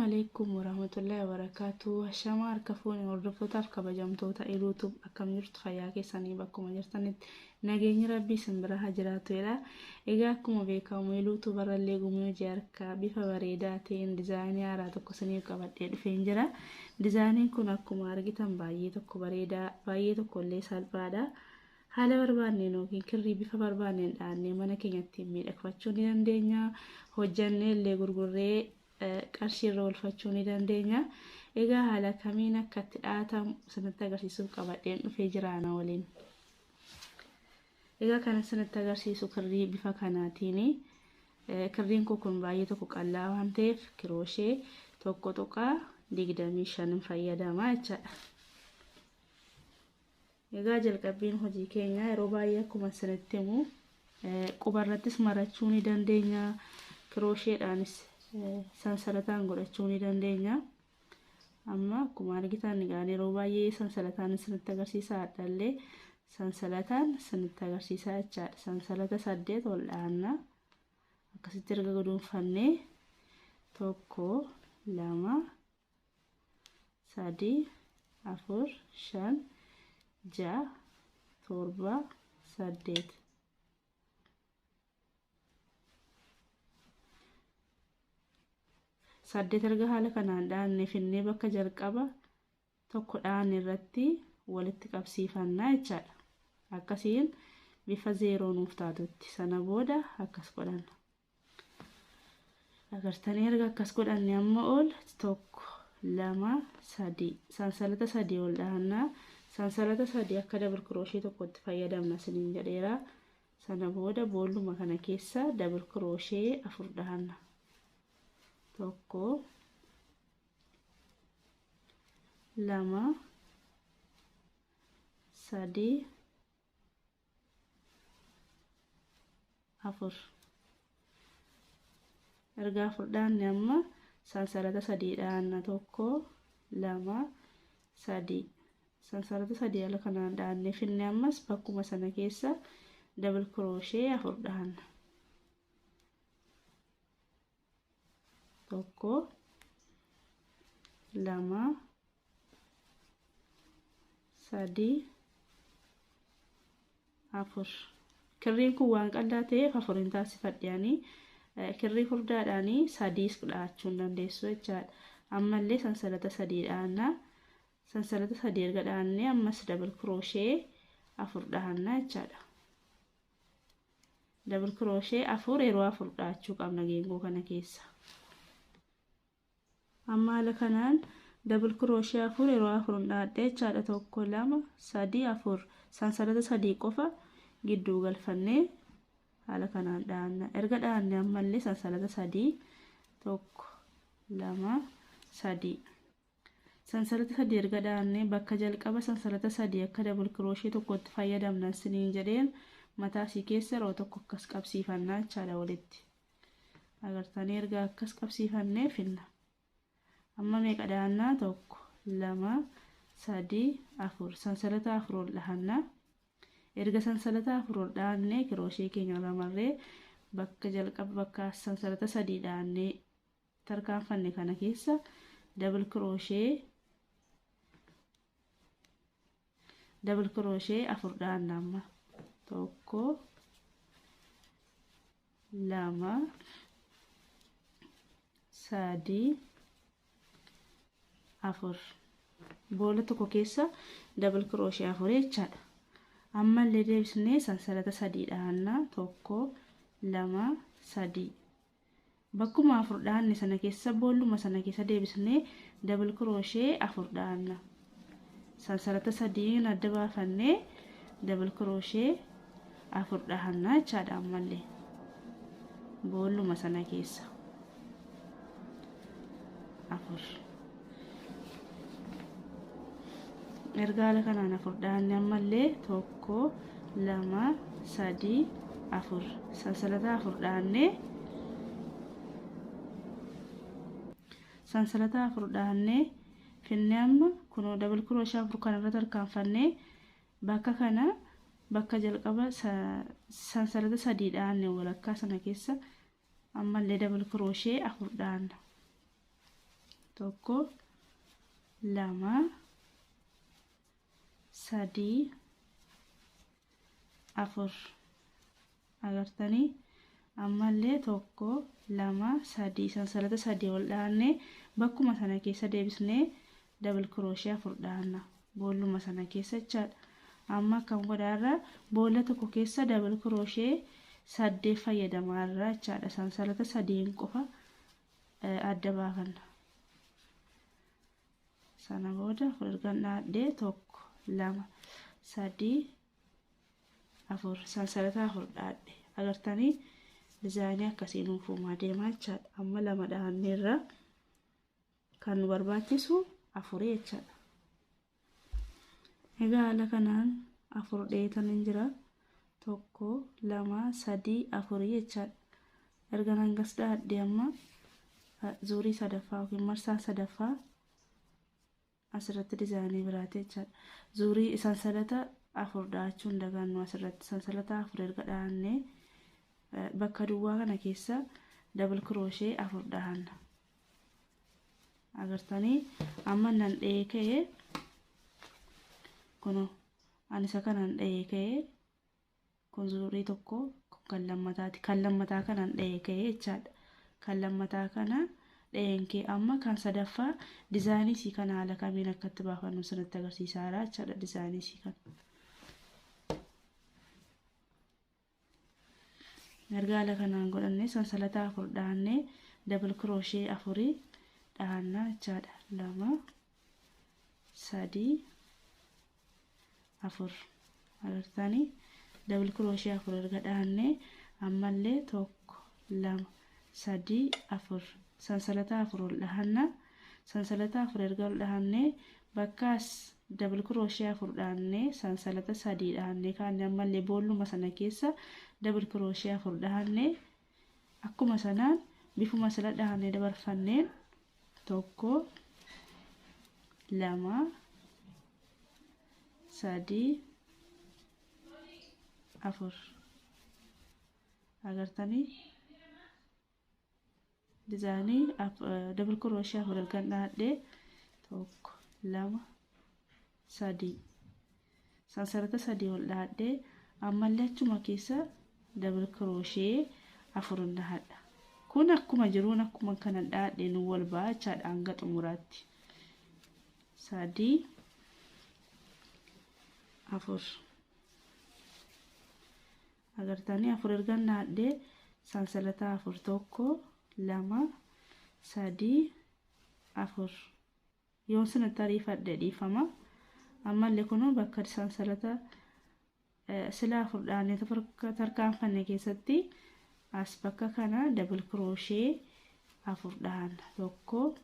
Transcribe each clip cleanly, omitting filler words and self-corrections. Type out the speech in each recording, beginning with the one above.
Assalamu alaikum warahmatullahi wabarakatuh. Ashamaa harka fuune hordoftootaaf kabajamtoota YouTube akkam jirtu fayyaa keessanii bakkuma jirtanitti nageenyi rabbii isin bira haa jiraatu jedha. Egaa akkuma beekamu YouTube barallee gumii hojii harkaa bifa bareedaa ta'een dizaayinii haaraa tokko isiniif qabadhee dhufeen jira. Dizaayiniin kun akkuma argitan baay'ee tokko bareedaa baay'ee tokko illee salphaadha. Haala barbaanneen yookiin kirrii bifa barbaanneen dhaannee mana keenyatti miidhagfachuu ni dandeenya. Hojjannee illee gurgurree qarshii irra oolfachuu ni dandeenya. Egaa haala kamiin akka itti dhaatamu isinitti agarsiisuuf qabadheen dhufee jira ana waliin. Egaa kana isinitti agarsiisu kirrii bifa kanaatiin kirriin koo kun baay'ee tokko qal'aa waan ta'eef kirooshee 1.25 fayyadama jechaadha. Egaa jalqabbiin hojii keenyaa yeroo baay'ee akkuma isinitti himu qubarrattis marachuu ni dandeenya. Kiroosheedhaanis sansalataan godhachuu ni dandeenya. Amma akkuma argitan egaa yeroo baay'ee sansalataan isinitti agarsiisa hadhallee sansalataan isinitti agarsiisa jechaadha. Sansalata 8 ol dhaanna. Akkasitti erga guduunfannee 1 2 3 4 5 6 7 8. Saddeet erga haala kanaan dhaanne finnee bakka jalqaba tokko dhaanne irratti walitti qabsiifannaa jechaadha. Akkasiin bifa zeeroo nuuf taatutti sana booda akkas godhanna. Agartanii erga akkas godhanne amma ol 1 2 3 sansalata 3 ol dhaannaa. Sansalata 3 akka dabal kirooshee tokkotti fayyadamna isiniin jedheera. Sana booda boolluma kana keessa dabal kirooshee 4 dhaanna. 1 2 3 4. Erga 4 dhaanne amma sansalata 3 dhaanna. 1 2 3 sansalata 3 haala kanaan dhaanne finne ammas bakkuma sana keessa dabal kirooshee 4 dhaanna. 1 2 3 4. Kirriin kun waan qal'aa ta'eef 4 hin taasifadhe. Kirrii furdaadhaanii 3 dhaachuu hin dandeessu jechaadha. Ammallee sansalata 3 dhaanna. Sansalata 3 erga dhaannee ammas dabal kirooshee 4 dhaanna jechaadha. Dabal kirooshee 4 yeroo 4 dhaachuu qabna geengoo kana keessa. Amma haala kanaan dabal kirooshee 4 yeroo 4 dhaadhe jechaadha. 1 2 3 4 sansalata 3 qofa gidduu galfannee haala kanaan dhaanna. Erga dhaanne ammallee sansalata 3 1 2 3 sansalata 3 erga dhaanne bakka jalqaba sansalata 3 akka dabal kirooshee tokkotti fayyadamna isiniin jedheen mataa isii keessa yeroo tokko akkas qabsiifannaa jechaadha walitti. Agartanii erga akkas qabsiifannee finna. Amma meeqa dhaannaa? 1 2 3 4 sansalata 4 ol dhahanna. Erga sansalata 4 ol dhaannee kirooshee keenya lamarree bakka jalqaba bakka sansalata 3 dhaannee tarkaanfanne kana keessa dabal kirooshee 4 dhaanna amma. 1 2 3 4 boolla tokko keessa dabal kirooshee 4 jechaadha. Ammallee deebisnee sansalata 3 dhaanna. 1 2 3 bakkuma 4 dhaanne sana keessa boolluma sana keessa deebisnee dabal kirooshee 4 dhaanna. Sansalata 3 adda baafannee dabal kirooshee 4 dhahanna jechaadha. Ammallee boolluma sana keessa 4. Erga haala kanaan 4 dhaanne ammallee 1 2 3 4 sansalata 4 dhaanne sansalata 4 dhaanne finne amma kunoo dabal kirooshee 4 kanarra tarkaanfannee bakka kana bakka jalqaba sansalata 3 dhaanne walakkaa sana keessa ammallee dabal kirooshee 4 dhaanna. 1 2 3 4 agartanii ammallee 1 2 3 sansalata 3 ol dhaanne bakkuma sana keessa deebisnee double crochet 4 dhaanna boolluma sana keessa jechaadha. Amma akkam godhaarra boolla tokko keessa double crochet 8 fayyadamaarra jechaadha. Sansalata 3 qofa adda baafanna. Sana booda ergan dhaadhee 1 2 3 4 sansalata 4 dhaadhe agartanii dizaayinii akkasii nuuf uumaa deemaa jechaadha. Amma 2 dhaanneerra kan nu barbaachisu 4 jechaadha. Egaa haala kanaan 4 dheetan hin jira. 1 2 3 4 jechaadha. Erga hangas dhaadhee amma zuurii sadaffaa yookiin marsaa sadaffaa asirratti dizaayinii biraati jechaadha. Zuurii sansalata 4 dhaachuun dagaannu asirratti sansalata 4 erga dhaannee bakka duwwaa kana keessa double crochet 4 dhahanna. Agartanii amma nan dhahee ka'ee kunoo ani isa kanan dhahee ka'ee kun zuurii tokko kan lammataati. Kan lammataa kanan dhahee ka'ee jechaadha. Kan lammataa kana dhaheen ka'e amma kan sadaffaa dizaayinii isii kana haala kamiin akkatti baafannu sirriitti agarsiisaara jechaadha dizaayinii isii kana. Erga haala kanaan godhannee sansalata 4 dhahannee double crochet 4 dhahannaa jechaadha. 2 3 4 agartanii double crochet 4 erga dhahannee ammallee 1 2 3 4 sansalata 4 ol dhahanna. Sansalata 4 erga ol dhahannee bakkaas double crochet 4 dhahannee sansalata 3 dhahannee kaanne ammallee boolluma sana keessa double crochet 4 dhahannee akkuma sanaan bifuma sila dhahannee dabarfanneen 1 2 3 4 agartanii dizaayinii double crochet 4 ergan dhahadhee 1 2 3 sansalata 3 ol dhahadhee ammallee achuma keessa double crochet 4 dhahadha. Kun akkuma jiruun akkuma kana dhahadhee nu wal ba'a jechaadha hanga xumuraatti. 3 4 agartanii 4 ergan dhahadhee sansalata 4 1 2 3 4 yoon sanatti ariifadhe dhiifama. Ammallee kunoo bakka sansalata sila 4 dhaannee tarkaanfanne keessatti as bakka kana double crochet 4 dhahanna. 1 2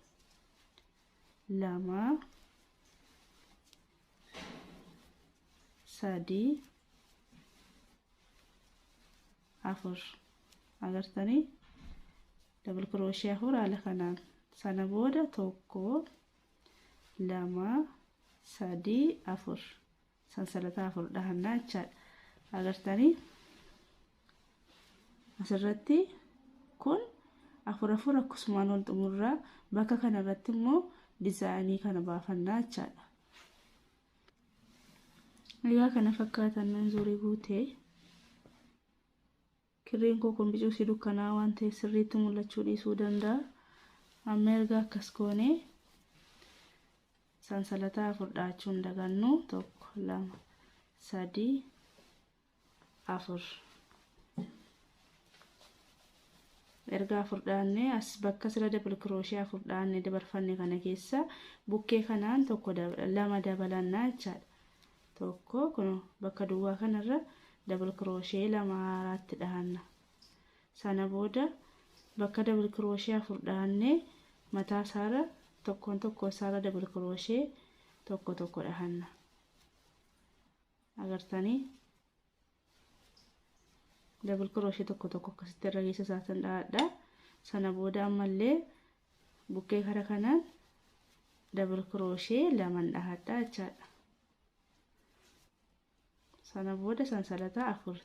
3 4 agartanii double crochet 4 haala kanaan sana booda 1 2 3 4 sansalata 4 dhahannaa jechaadha. Agartanii asirratti kun 4 4 akkasumaan ol xumurraa bakka kanarratti immoo dizaayinii kana baafannaa jechaadha. Egaa kana fakkaatan nan zuurii guutee kirriin koo kun bicuu si dukkanaa waan ta'eef sirriitti mul'achuu dhiisuu danda'a. Amma erga akkas goonee sansalata 4 dhaachuun dagannu 1 2 3 4 erga 4 dhaannee as bakka sila double crochet 4 dhaannee dabarfanne kana keessa bukkee kanaan 1 2 dabalannaa jechaadha. 1 kun bakka duwwaa kanarra double crochet 2 haaraatti dhahanna. Sana booda bakka double crochet 4 dhaannee mataa isaarra tokkoon tokko isaarra double crochet 1 1 dhahanna. Agartanii double crochet 1 1 akkasitti irra geessa isaatiin dhahadha. Sana booda ammallee bukkee kara kanaan double crochet 2 dhahadha jechaadha. Sana booda sansalata 4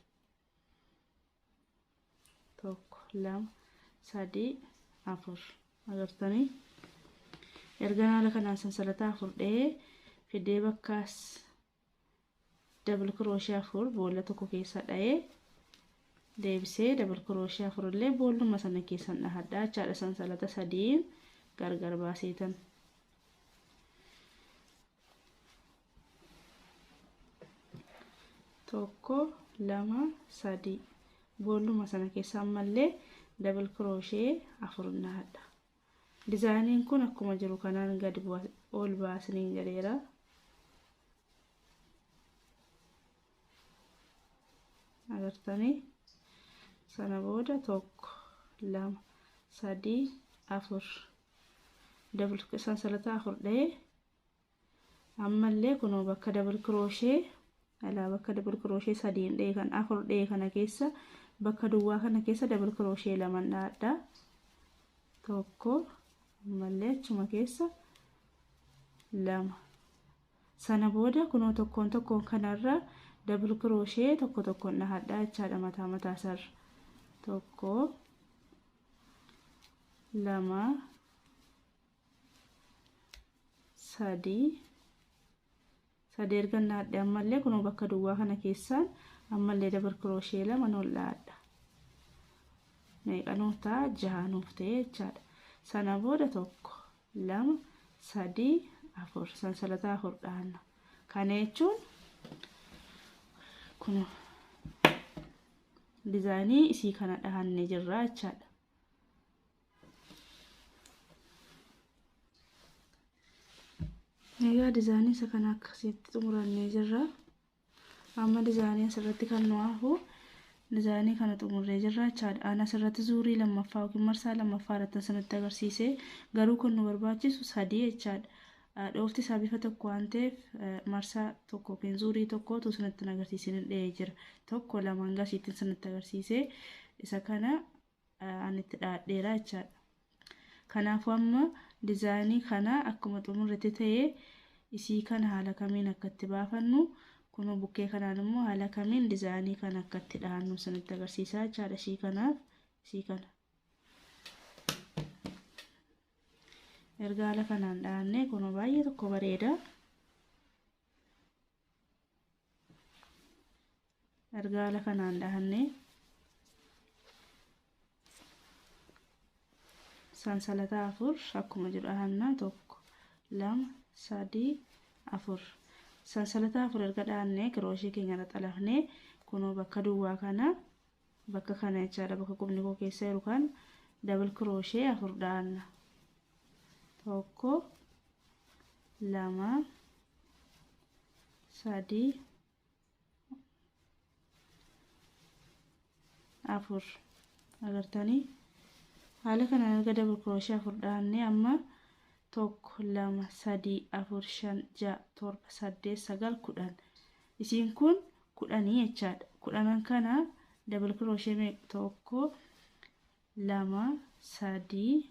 1 2 3 4 agartanii Erga haala kanaan sansalata 4 dha'ee fidee bakkaas double crochet 4 boolla tokko keessa dha'ee deebisee double crochet 4 illee boolluma sana keessan dhahadha jechaadha. Sansalata 3 gargar baaseetan. Tokko 2 3 boolluma sana keessa ammallee double crochet 4 dhahadha. Dizaayiniin kun akkuma jiru kanaan gadi ol baasniin jedheera. Agartanii sana booda 1 2 3 4 double sansalata 4 dha'ee ammallee kunoo bakka double crochet alaa bakka double crochet 3 dha'ee kan 4 dha'ee kana keessa bakka duwwaa kana keessa double crochet 2 dha'adha. Tokko ammallee achuma keessa 2 sana booda kunoo tokkoon tokkoon kanarra double crochet tokko tokkoon dhahadha jechaadha. Mataa mataa isarra 1 2 3 3 erga dhahadhe ammallee kunoo bakka duwwaa kana keessaan ammallee double crochet 2 nool dhahadha. Meeqa nuuf ta'a? 6 nuuf ta'e jechaadha. Sana booda 1 2 3 4 sansalata 4 dhahanna. Kana jechuun kun dizaayinii isii kana dhahannee jirra jechaadha. Egaa dizaayinii isa kana akkasitti xumurannee jirra. Amma dizaayinii asirratti kan nu hafu dizaayinii kana xumurree jirra jechaadha. Ana asirratti zuurii lammaffaa yookiin marsaa lammaffaa irratti asinitti agarsiise, garuu kun nu barbaachisu 3 jechaadha. Dhoofti isaa bifa tokko waan ta'eef marsaa tokko yookiin zuurii tokkotu isinitti agarsiisee dhahee jira. 1 2 hanga asitti isinitti agarsiise isa kana ani itti dhahadheera jechaadha. Kanaafuu amma dizaayinii kana akkuma xumurretti ta'ee isii kana haala kamiin akka itti baafannu kunoo bukkee kanaan immoo haala kamiin dizaayinii kana akka itti dhahannu isinitti agarsiisaa jechaadha. Ishii kanaaf isii kana erga haala kanaan dhahannee kunoo baay'ee tokko bareeda. Erga haala kanaan dhahannee sansalata 4 akkuma jiru dhahanna. 1 2 3 4 sansalata 4 erga dhahannee kirooshee keenya irra xalafnee kunoo bakka duwwaa kana bakka kana jechaadha. Bakka qubni koo keessa jiru kan double crochet 4 dhahanna. 1 2 3 4 agartanii haala kanaan erga double crochet 4 dhahannee amma 1 2 3 4 5 6 7 8 9 10 isiin kun 10 jechaadha. 10 kana double crochet meeqa? 1 2 3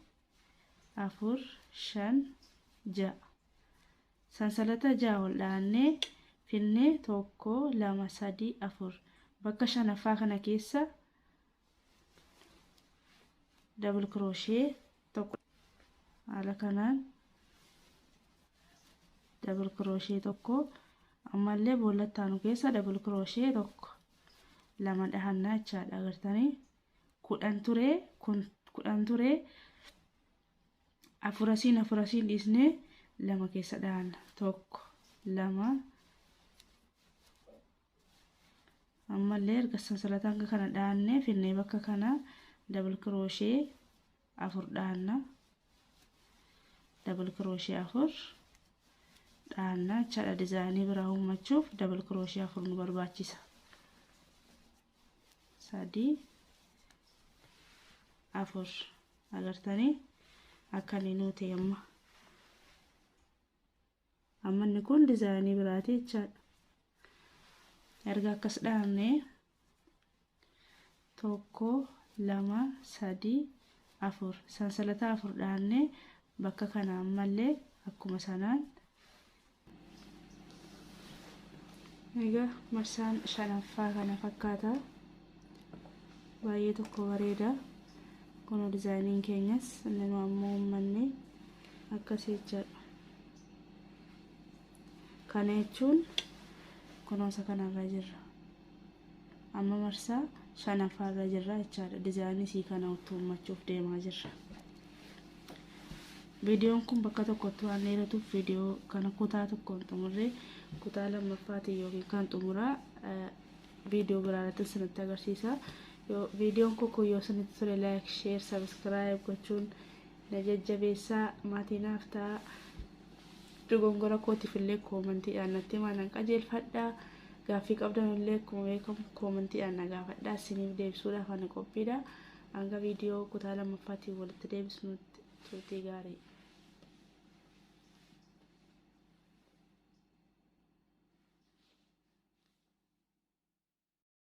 4 5 6 sansalata 6 ol dhahannee finnee 1 2 3 4 bakka shanaffaa kana keessa double crochet tokko haala kanaan double crochet tokko ammallee boollattaanu keessa double crochet tokko 2 dhahannaa jechaadha. Agartanii 10 turee kun 10 turee afur asiin dhiisnee 2 keessa dhahanna. 1 2 ammallee erga sansalata hanga kana dhahannee finnee bakka kana double crochet 4 dhahanna. Double crochet 4 dhahanna jechaadha. Dizaayinii biraa uummachuuf double crochet 4 nu barbaachisa. 3 4 agartanii akka inni nuu ta'e amma. Amma inni kun dizaayinii biraati jechaadha. Erga akkas dhahannee 1 2 3 4 sansalata 4 dhahannee bakka kana ammallee akkuma sanaan egaa marsaan shanaffaa kana fakkaata. Baay'ee tokko bareeda. Kun dizaayiniin keenyas inni nu ammoo uummanne Akkasii jechaadha. Kana jechuun kunuunsa kanarra jirra. Amma marsaa shanaffaarra jirra jechaadha. Dizaayinii isii kana uummachuuf deemaa jirra. Viidiyoon kun bakka tokkotti waan dheeratuuf viidiyoo kana kutaa tokkoon xumurree kutaa lammaffaatiin yookiin kan xumuraa viidiyoo biraa irratti isinitti agarsiisa. Viidiyoon kun yoo isinitti tole like, share, subscribe gochuun na jajjabeessaa, maatii naaf ta'a. Dogongora kootiif illee koomentiidhaan natti himaa, nan qajeelfadhaa. Gaaffii qabdan illee akkuma beekamu koomentiidhaan na gaafadhaa. Isiniif deebisuudhaaf ani qophiidha. Hanga viidiyoo kutaa lammaffaatiin walitti deebisnutti turtii gaarii.